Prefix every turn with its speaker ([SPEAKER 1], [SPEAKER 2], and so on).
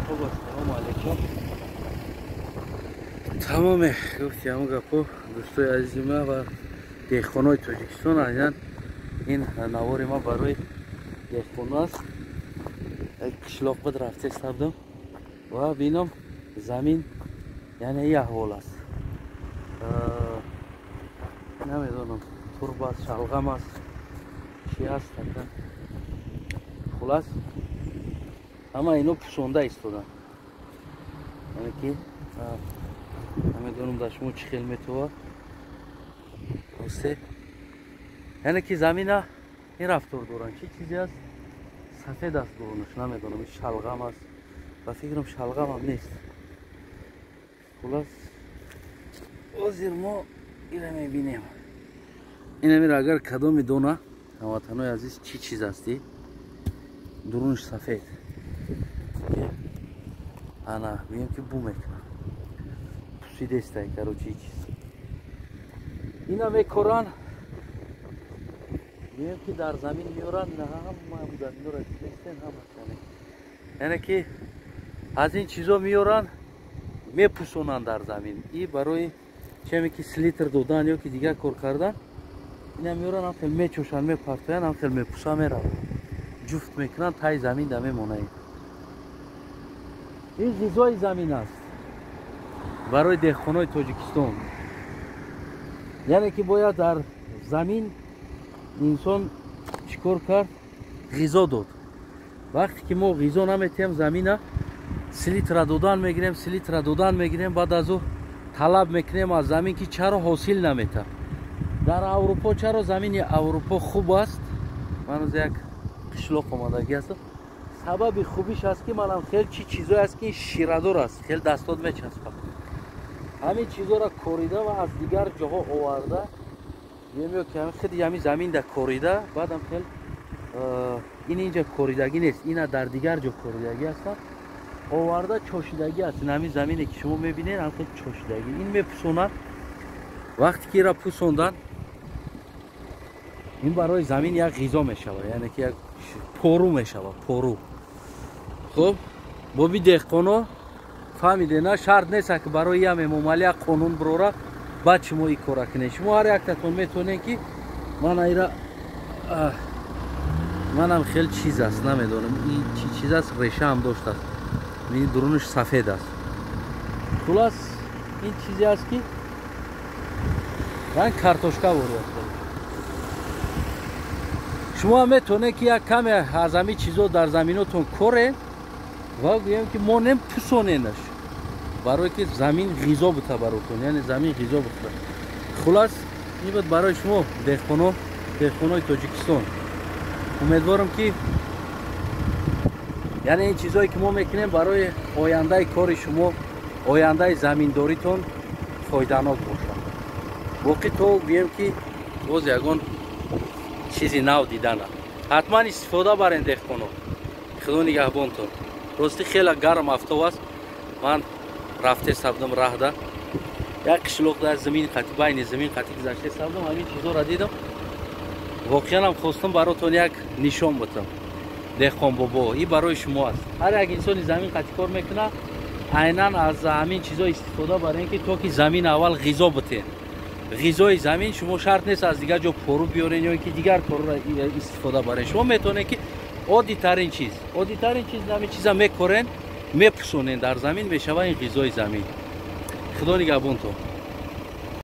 [SPEAKER 1] Хуб, ассалому алайкум. Тамоме гуфти ҳамон гапо, дӯстои азизи ма ва деҳқонои Тоҷикистон, айнан ин навори ма барои деҳқоно аст. Як қишлоқ буд, рафтеста будам ва бинам, замин яъне и аҳвол аст. Намедонам, турб аст, шалғам аст, чи аст. Хулас, ҳама ино пӯшонда истоданд. Яъне ки намедонам, дар шумо чӣ хел метова росте. Яъне ки замина ин рафтор доранд. Чӣ чизе аст, сафед аст дурунаш, намедонам, шалғам аст, ба фикрам, шалғамам нест. Хулас, ҳозир мо ира мебинем. Инамира агар кадоми дона, ҳамватанои азиз, чӣ чиз астӣ, дурунаш сафед, ана гӯем ки бу мекунад, пусидестай. Короче, чиз ина мекоран, гӯем ки дар замин меоранд. Ҳама заминора дидестен, ҳамашоне, яъне ки аз ин чизо меоранд, мепӯсонанд дар замин. И барои чеме ки селитра додан ё ки дигар кор кардан, ина меоранд, ҳам хел мечошанд, мепартоянд, ҳам хел мепӯса мераванд, ҷуфт мекунанд, таи замин да мемонаед. Ин ғизои замин аст барои деҳқонои Тоҷикистон. Яъне ки бояд дар замин инсон чӣ кор кард? Ғизо дод. Вақте ки мо ғизо наметиҳем замина, селитра додан мегирем, селитра додан мегирем, баъд аз ӯ талаб мекунем аз замин, ки чаро ҳосил намета. Дар Аврупо чаро замини Аврупо хуб аст? Ман оз як қишлоқ омадагӣ ҳастам. Сабаби хубиш аст, ки манам хел чӣ чизое аст, ки ширадор аст, хел дастот мечаспад. Ҳамин чизоро корида ва аз дигар ҷоҳо оварда, меё ки худи ҳамин заминда корида, баъдам хел ин инҷа коридагӣ нест, ина дар дигар ҷо коридагӣ ҳастанд, оварда чошидагӣ аст. Ин ҳамин замине, ки шумо мебинед, ҳам хел чошидагӣ. Ин мепӯсонад. Вақте ки ира пӯсондан, ин барои замин як ғизо мешавад, яъне ки як пору мешавад, пору. Хуб, боби деҳқоно, фаҳмиде на? Шарт нест, ки барои ям Эмомалӣ як қонун бирора, баъд шумо ин кора кунед. Шумо ҳар яктатон метавонед, ки ман айра манам хел чиз аст, намедонам, ин чӣ чиз аст, решаам доштааст, ин дурунаш сафед аст. Хулас, ин чизе аст, ки ранг картошка ворид. Шумо ҳам метавонед, ки як каме аз ҳамин чизо дар заминотон коре ва гӯем ки монем, пусоненаш, барое ки замин ғизо бута баротон, яъне замин ғизо бихӯрад. Хулас, ин буд барои шумо, деҳқоно, деҳқонои Тоҷикистон. Умедворам, ки яъне ин чизое, ки мо мекунем, барои ояндаи кори шумо, ояндаи заминдоритон фоиданок бошад. Боқӣ то гӯем ки боз ягон чизи нав дидана, ҳатман истифода барен, деҳқоно. Худо нигаҳбонтон. Ростӣ, хеле гарм афтоб аст. Ман рафте сабдам, раҳда як қишлоқ дар замин қати, байни замин қати гузаште сабдам, ҳамин чизоро дидам. Воқеанам хостам баротон як нишон бутам. Деҳқон бобо, и барои шумо аст. Ҳар як инсони замин қати кор мекунад, айнан аз ҳамин чизо истифода барем, ки то ки замин аввал ғизо бутен, ғизои замин. Шумо шарт нест аз дигар ҷо пору биёрен ё ки дигар корро истифода барен. Шумо метавонед, ки оддитарин чиз, оддитарин чиз, ҳамин чиза мекорен, мепӯсонен дар замин, мешава ин ғизои замин. Худо нигаҳбонтон.